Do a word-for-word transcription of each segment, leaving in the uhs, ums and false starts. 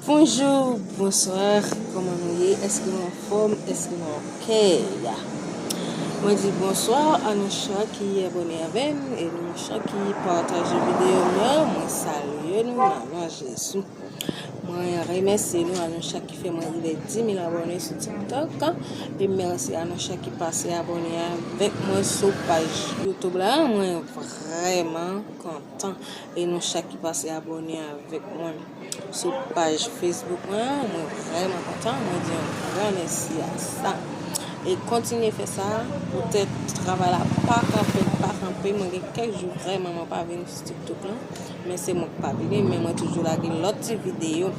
Bonjou, bonswa, kòman nou ye? Èske nou anfòm? Èske nou oke? Mwen di bonswa a nou chak ki abòne avè m e nou chak ki pataje videyo m yo. Mwen salye nou nan non Jezi. Mwen remèsye nou a nou chak ki fè mwen rive dis mil abòne sou TikTok. E mèsi a nou chak ki pase abòne avèk mwen sou paj YouTube la. Mwen vrèman kontan. E nou chak ki pase abòne avèk mwen sou paj Facebook mwen an, mwen vrèman kontan. Mwen di yon gran mèsi a sa. E kontinye fè sa, poutèt travay la pa kanpe, pa kanpe. Mwen gen kèk jou vrèman mwen pa vin sou TikTok lan. Men se mwen ki pa vini, men mwen toujou lage lòt ti videyo.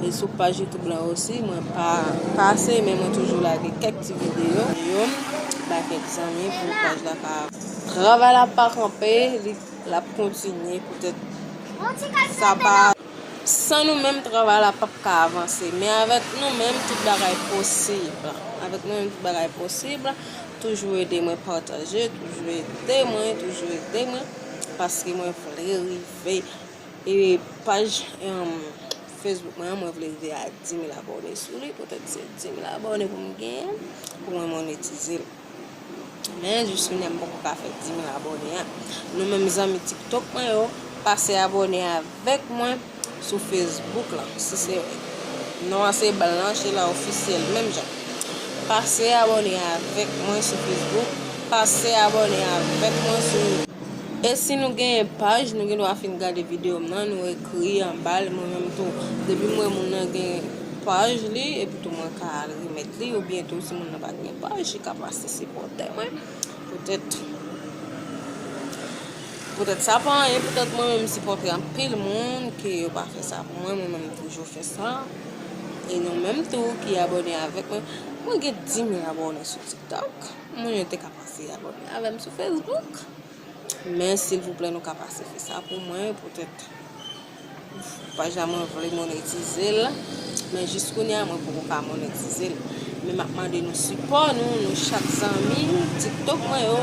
E sou paj YouTube lan osi, mwen pa pase, men mwen toujou lage kèk ti videyo. Yo, bay kèk zanmi pou paj la ka. Travay la pa kanpe, li, l ap kontinye poutèt sa pa. San nou menm, travay la p ap ka avanse. Men avèk nou menm, tout bagay posib. Avèk nou menm, tout bagay posib. Toujou ede mwen pataje, toujou ede mwen, toujou ede mwen. Paske mwen vle rive. E paj, em, Facebook mwen an, mwen vle rive a dis mil abòne sou li. Poutèt se dis mil abòne pou m genyen, pou mwen monetize l. Men jis kounye a m poko ka fè dis mil abòne a. Nou menm zanmi TikTok mwen yo, pase abòne avèk mwen sou Facebook lan. Si se non an se Blanche la ofisyèl menm jan. Pase abòne avèk mwen sou Facebook, pase abòne avèk mwen sou. E si nou genyen paj, nou gen dwa fin gade videyo m nan, nou ekri anba l, mwen menm tou. Depi m wè moun nan gen paj li, epi tou mwen ka al remèt li, oubyen tou si moun nan pa t gen paj, li ka pase sipòte mwen. Poutèt, poutèt sa pa anyen, poutèt mwen menm sipòte anpil moun ke yo pa fè sa pou mwen, mwen menm m toujou fè sa. E nou menm tou ki abòne avèk mwen, mwen gen dis mil abòne sou TikTok. Moun yo te ka pase abòne avè m sou Facebook. Men silvouplè nou ka pase fè sa pou mwen, poutèt paj la mwen vle monetize l. Men jis kounye a mwen poko ka monetize l. Men m ap mande nou sipò nou, nou chak zanmi TikTok mwen yo,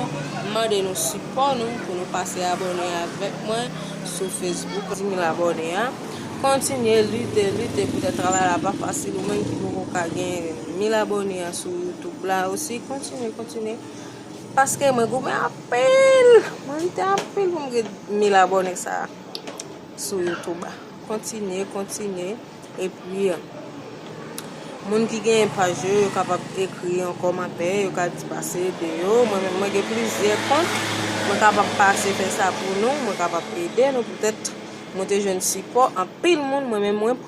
m mande nou sipò nou pou nou pase abòne avèk mwen sou Facebook. Dis mil abòne a. Kontinye lite, lite, poutèt travay la pa fasil. Ou menm ki poko ka gen mil abòne a sou YouTube la osi, kontinye, kontinye. Paske mwen goumen anpil. Mwen lite anpil pou m gen mil abòne sa sou YouTube a. Kontinye, kontinye. Epi, moun ki genyen paj yo, yo kapab ekri yon kòmantè, yo ka di pase ede yo. Mwen menm, mwen gen plizyè kont. Mwen kapab pase fè sa pou nou, mwen kapab ede nou. Poutèt mwen te jwenn sipò anpil moun, mwen menm, mwen